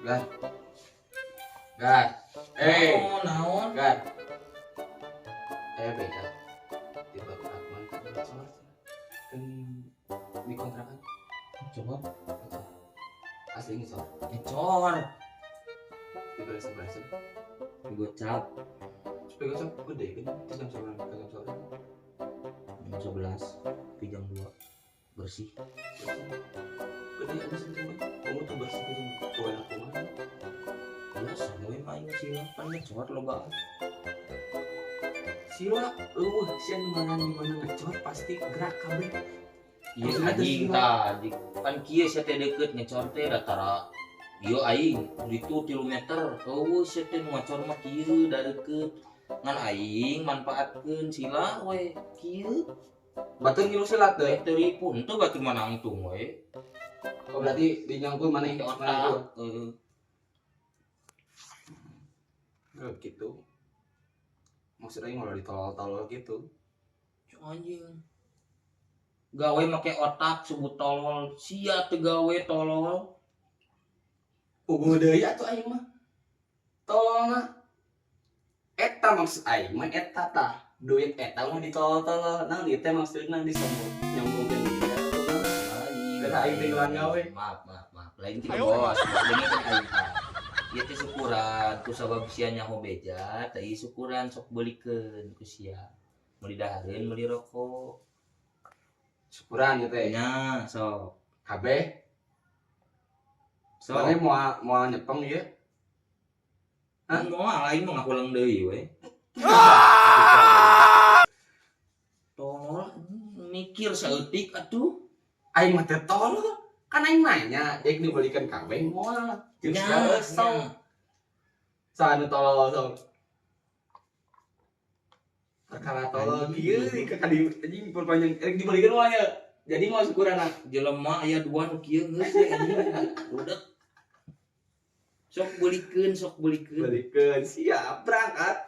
Gar. Gar. Eh, Naon, naon? Gar. Eh, beda. Tiba Akman ngecor. Kan di kontrakan. Coba. Ngecor. Asli ngecor. Ngecor. Diberes-beresin. Gocap. Supaya gocap gede kan? Itu jam 11, jam 11. Jam 11, tapi jam 2 bersih. Gede aja sih cuma. Kamu tuh bersih gitu. Kau enak kumaha? Biasa gawe mah aing sih pan ngecor loba. Sila, euweuh sia nu ngaran di mana ngecor pasti gerak kabeh. Iya, Maksudnya teh anjing sila. Tah, pan kieu sia teh deukeut ngecor teh datara ieu aing ditu 3 meter. Euweuh sia teh nu ngacor mah kieu da deukeut. Ngan aing manfaatkeun sila we kieu. Batur ngilu silat teh. Teh ripu henteu, batur mah nangtung we. Oh, berarti dinyangkul mana Make mana itu? Otak. Heeh. Oh, gitu. Maksudnya aing malah ditolol-tolol gitu. Cuk, anjing. Gawe make otak sebut tolol. Sia teu gawe tolol. Puguh deui atuh aing mah. Tololna. Eta maksud aing mah eta tah. Duit eta mah ditolol-tolol. Naon ieu teh maksudna disombong nyombongkeun diri atuh mah. Lain. Kata aing teh gelang gawe. Maaf, maaf, maaf. Lain ti bos. Dengekeun aing tah. Ieu teh syukuran ku sabab sia nyaho beja, teh ieu syukuran sok beulikeun ku sia. Meuli dahareun, meuli rokok. Syukuran ieu teh. Nya, sok. Kabeh. Sok. Soalnya moal moal nyepeng ieu. Hah? Moal, aing mah ngahulang deui we. Tolol, mikir saeutik atuh. Aing mah teh tolol. Kan aing nanya, jeung dibelikan kabeh moal. Jeung Nya, sia sok. Nya. Saha nu tolol sok? Perkara tolol kieu ka kadi anjing perpanjang rek dibelikan moal ya. Jadi mau syukuran ah. Jelema aya dua nu kieu geus we anjing. Budak. Sok beulikeun, sok beulikeun. Belikeun, siap berangkat.